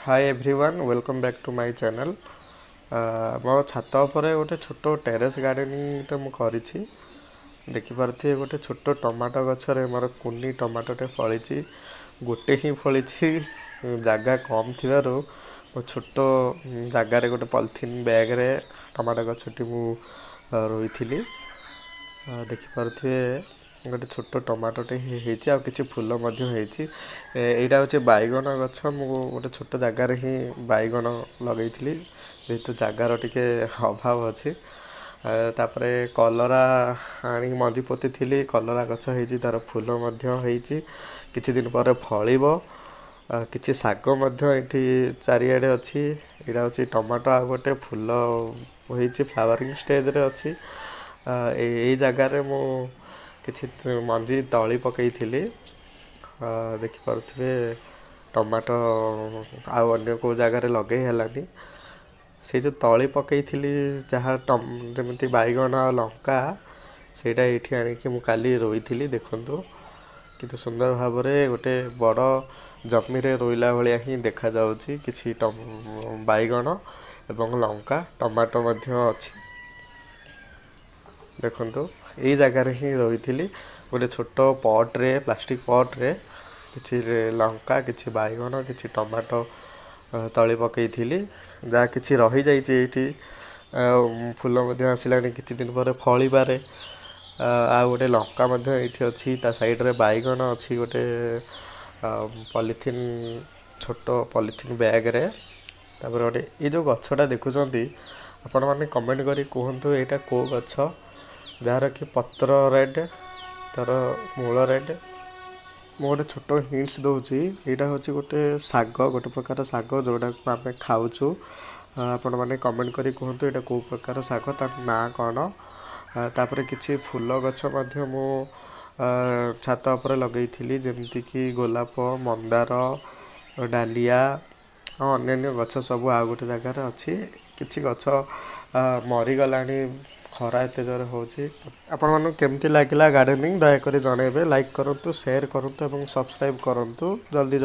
Hi everyone, welcome back to my channel. ମୋ ଛାତ ଉପରେ ଗୋଟେ ଛୋଟ ଟେରେସ୍ ଗାର୍ଡ଼େନିଂ ତ ମୁଁ କରିଛି। ଦେଖିପାରୁଥିବେ, ଗୋଟେ ଛୋଟ ଟମାଟୋ ଗଛରେ ମୋର କୁନି ଟମାଟୋଟେ ଫଳିଛି। ଗୋଟେ ହିଁ ଫଳିଛି। ଜାଗା କମ୍ ଥିବାରୁ ମୋ ଛୋଟ ଜାଗାରେ ଗୋଟେ ପଲିଥିନ୍ ବ୍ୟାଗ୍ରେ ଟମାଟୋ ଗଛଟି ମୁଁ ରୋଇଥିଲି। ଦେଖିପାରୁଥିବେ, ଗୋଟେ ଛୋଟ ଟମାଟୋଟେ ହେଇଛି ଆଉ କିଛି ଫୁଲ ମଧ୍ୟ ହେଇଛି। ଏଇଟା ହେଉଛି ବାଇଗଣ ଗଛ। ମୁଁ ଗୋଟେ ଛୋଟ ଜାଗାରେ ହିଁ ବାଇଗଣ ଲଗେଇଥିଲି, ଯେହେତୁ ଜାଗାର ଟିକେ ଅଭାବ ଅଛି। ତାପରେ କଲରା ଆଣିକି ମଞ୍ଜି ପୋତିଥିଲି। କଲରା ଗଛ ହେଇଛି, ତାର ଫୁଲ ମଧ୍ୟ ହେଇଛି, କିଛି ଦିନ ପରେ ଫଳିବ। କିଛି ଶାଗ ମଧ୍ୟ ଏଠି ଚାରିଆଡ଼େ ଅଛି। ଏଇଟା ହେଉଛି ଟମାଟୋ, ଆଉ ଗୋଟେ ଫୁଲ ହେଇଛି, ଫ୍ଲାୱାରିଂ ଷ୍ଟେଜ୍ରେ ଅଛି। ଏଇ ଜାଗାରେ ମୁଁ କିଛି ମଞ୍ଜି ତଳି ପକେଇଥିଲି। ଦେଖିପାରୁଥିବେ, ଟମାଟୋ ଆଉ ଅନ୍ୟ କେଉଁ ଜାଗାରେ ଲଗେଇ ହେଲାନି। ସେଇ ଯେଉଁ ତଳି ପକେଇଥିଲି ଯାହା, ଯେମିତି ବାଇଗଣ ଆଉ ଲଙ୍କା, ସେଇଟା ଏଇଠି ଆଣିକି ମୁଁ କାଲି ରୋଇଥିଲି। ଦେଖନ୍ତୁ, କେତେ ସୁନ୍ଦର ଭାବରେ ଗୋଟେ ବଡ଼ ଜମିରେ ରୋଇଲା ଭଳିଆ ହିଁ ଦେଖାଯାଉଛି। କିଛି ବାଇଗଣ ଏବଂ ଲଙ୍କା, ଟମାଟୋ ମଧ୍ୟ ଅଛି। ଦେଖନ୍ତୁ, ଏଇ ଜାଗାରେ ହିଁ ରୋଇଥିଲି। ଗୋଟେ ଛୋଟ ପଟ୍ରେ, ପ୍ଲାଷ୍ଟିକ୍ ପଟ୍ରେ କିଛି ଲଙ୍କା, କିଛି ବାଇଗଣ, କିଛି ଟମାଟୋ ତଳି ପକେଇଥିଲି। ଯାହା କିଛି ରହିଯାଇଛି ଏଇଠି, ଆଉ ଫୁଲ ମଧ୍ୟ ଆସିଲାଣି, କିଛି ଦିନ ପରେ ଫଳିପାରେ। ଆଉ ଗୋଟେ ଲଙ୍କା ମଧ୍ୟ ଏଇଠି ଅଛି, ତା ସାଇଡ଼୍ରେ ବାଇଗଣ ଅଛି ଗୋଟେ ପଲିଥିନ୍, ଛୋଟ ପଲିଥିନ୍ ବ୍ୟାଗ୍ରେ। ତାପରେ ଗୋଟେ ଏଇ ଯେଉଁ ଗଛଟା ଦେଖୁଛନ୍ତି, ଆପଣମାନେ କମେଣ୍ଟ କରି କୁହନ୍ତୁ ଏଇଟା କେଉଁ ଗଛ, ଯାହାର କି ପତ୍ର ରେଡ଼୍, ତାର ମୂଳ ରେଡ଼୍। ମୁଁ ଗୋଟେ ଛୋଟ ହିଣ୍ଟସ୍ ଦେଉଛି। ଏଇଟା ହେଉଛି ଗୋଟେ ଶାଗ, ଗୋଟେ ପ୍ରକାର ଶାଗ ଯେଉଁଟାକୁ ଆମେ ଖାଉଛୁ। ଆପଣମାନେ କମେଣ୍ଟ କରି କୁହନ୍ତୁ ଏଇଟା କେଉଁ ପ୍ରକାର ଶାଗ, ତାର ନାଁ କ'ଣ। ତାପରେ କିଛି ଫୁଲ ଗଛ ମଧ୍ୟ ମୁଁ ଛାତ ଉପରେ ଲଗେଇଥିଲି, ଯେମିତିକି ଗୋଲାପ, ମନ୍ଦାର, ଡାଲିଆ ଆଉ ଅନ୍ୟାନ୍ୟ ଗଛ ସବୁ ଆଉ ଗୋଟେ ଜାଗାରେ ଅଛି। କିଛି ଗଛ ମରିଗଲାଣି, ଖରା ଏତେ ଜୋରେ ହେଉଛି। ଆପଣମାନଙ୍କୁ କେମିତି ଲାଗିଲା ଗାର୍ଡ଼େନିଂ, ଦୟାକରି ଜଣାଇବେ। ଲାଇକ୍ କରନ୍ତୁ, ସେୟାର କରନ୍ତୁ ଏବଂ ସବସ୍କ୍ରାଇବ୍ କରନ୍ତୁ ଜଲ୍ଦି ଜଲ୍ଦି।